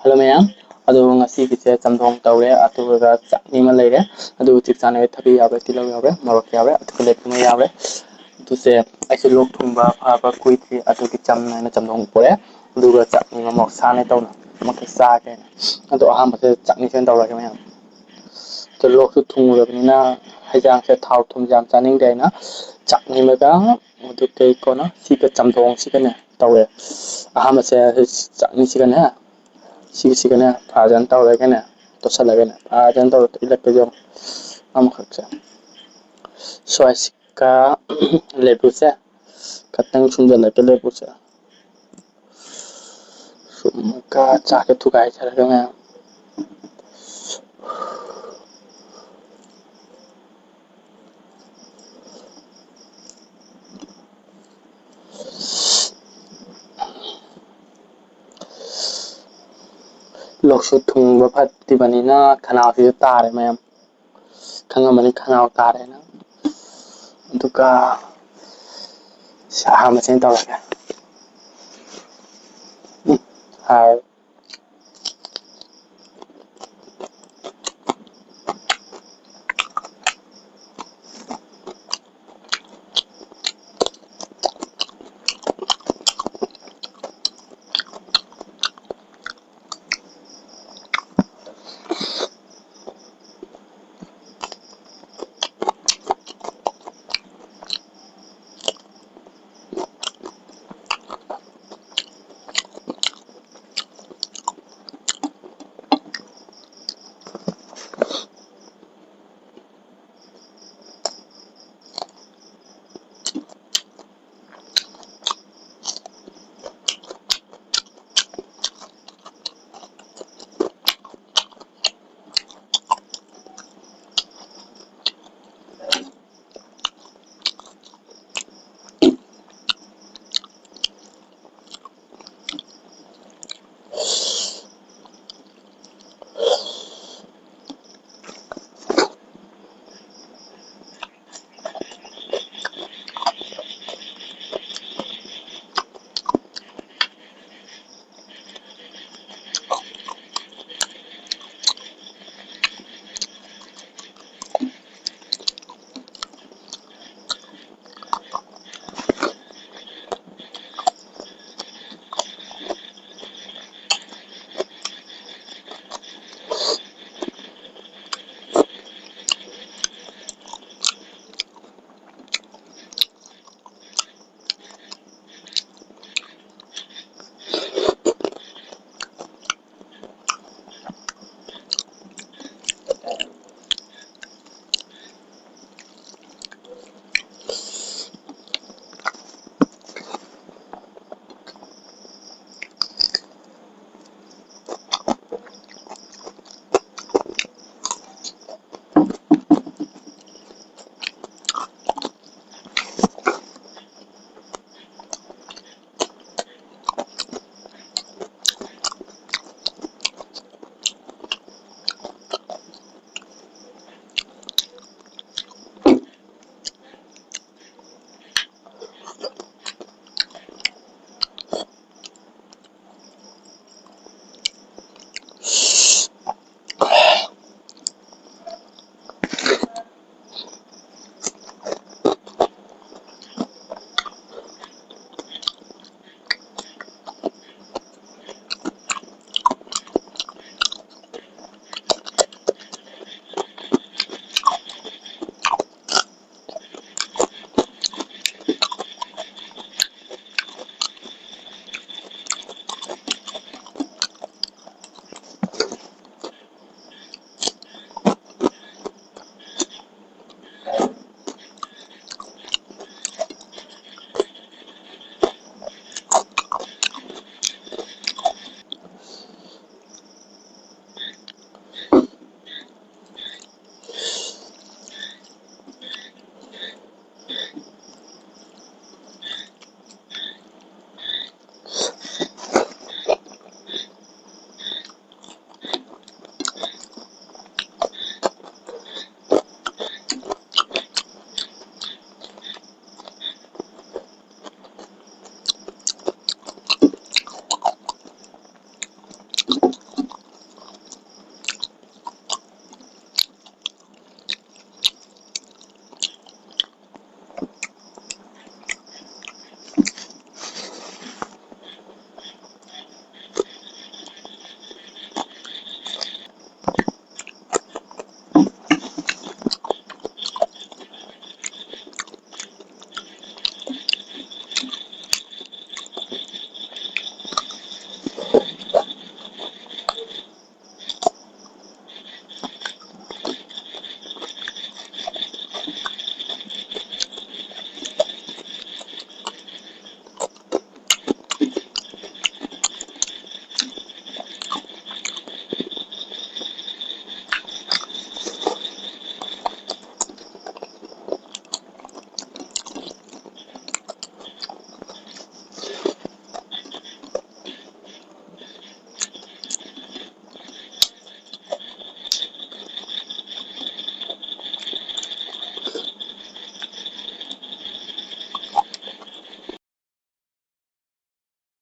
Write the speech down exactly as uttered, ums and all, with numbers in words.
Hello ꯃꯌꯥꯝ, ꯑꯗꯨ ꯉꯁꯤꯒꯤꯁꯦ ꯆꯝꯊꯣꯡ ꯇꯧꯔꯦ, ꯑꯗꯨꯒ ꯆꯠꯅꯤ ꯑꯃ ꯂꯩꯔꯦ, ꯑꯗꯨ ꯆꯤꯛ ꯆꯥꯅꯕ ꯊꯕꯤ ꯌꯥꯎꯔꯦ, ꯇꯤꯜꯍꯧ ꯌꯥꯎꯔꯦ, ꯃꯣꯔꯣꯛ ꯌꯥꯎꯔꯦ, ꯑꯗꯨꯒ ꯂꯦꯕꯨ ꯑꯃ ꯌꯥꯎꯔꯦ꯫ ꯑꯗꯨꯁꯦ ꯑꯩꯁꯦ ꯂꯣꯛ ꯊꯨꯡꯕ ꯐꯕ ꯀꯨꯏꯗ꯭ꯔꯤ, ꯑꯗꯨꯒꯤ ꯆꯝꯅ ꯑꯩꯅ ꯆꯝꯊꯣꯡ ꯄꯣꯔꯦ, ꯑꯗꯨꯒ ꯆꯠꯅꯤ ꯑꯃ ꯃꯣꯔꯣꯛ ꯁꯥꯅ ꯇꯧꯅ ꯑꯃꯈꯛ ꯆꯥꯒꯦꯅ꯫ ꯑꯗꯣ ꯑꯍꯥꯟꯕꯁꯦ ꯆꯠꯅꯤꯁꯦ ꯑꯣꯏꯅ ꯇꯧꯔꯒꯦ ꯃꯌꯥꯝ꯫ ꯑꯗꯣ ꯂꯣꯛꯁꯨ ꯊꯨꯡꯉꯨꯔꯕꯅꯤꯅ ꯍꯩꯖꯥꯡꯁꯦ ꯊꯥꯎ ꯊꯨꯝꯁꯦ ꯌꯥꯝ ꯆꯥꯅꯤꯡꯗꯦ ꯍꯥꯏꯅ ꯆꯠꯅꯤ ꯑꯃꯒ ꯑꯗꯨ ꯀꯩ ꯀꯣꯟꯅ ꯁꯤꯒ ꯆꯝꯊꯣꯡꯁꯤꯒꯅꯦ ꯇꯧꯔꯦ꯫ ꯑꯍꯥꯟꯕꯁꯦ ꯆꯠꯅꯤꯁꯤꯒꯅꯦ ꯁꯤꯒꯤꯁꯤꯒꯅꯦ ꯐꯖꯅ ꯇꯧꯔꯒꯅꯦ ꯇꯣꯠꯁꯜꯂꯒꯅꯦ ꯐꯖꯅ ꯇꯧꯔ ꯏꯜꯂꯛꯀꯦ ꯌꯦꯡꯉꯣ꯫ ꯑꯃꯈꯛꯁꯦ ꯁ꯭ꯋꯥꯏꯁꯤꯒ ꯂꯦꯕꯨꯁꯦ ꯈꯇꯪ ꯁꯨꯝꯖꯜꯂꯛꯀꯦ꯫ ꯂꯦꯕꯨꯁꯦ ꯁꯨꯝ ꯆꯥꯛꯁꯦ ꯊꯨꯒꯥꯏꯖꯔꯒ ꯃꯌꯥꯝ ꯂꯣꯛꯁꯨ ꯊꯨꯡꯕ ꯐꯠꯇ꯭ꯔꯤꯕꯅꯤꯅ ꯈꯅꯥꯎꯁꯤꯁꯨ ꯇꯥꯔꯦ ꯃꯌꯥꯝ꯫ ꯈꯪꯉꯝꯃꯅꯤ ꯈꯅꯥꯎ ꯇꯥꯔꯦꯅ꯫ ꯑꯗꯨꯒ ꯁꯤ ꯑꯍꯥꯟꯕꯁꯦ ꯑꯩꯅ ꯇꯧꯔꯒꯦ꯫ ꯎꯝ, ꯍꯥꯏ꯫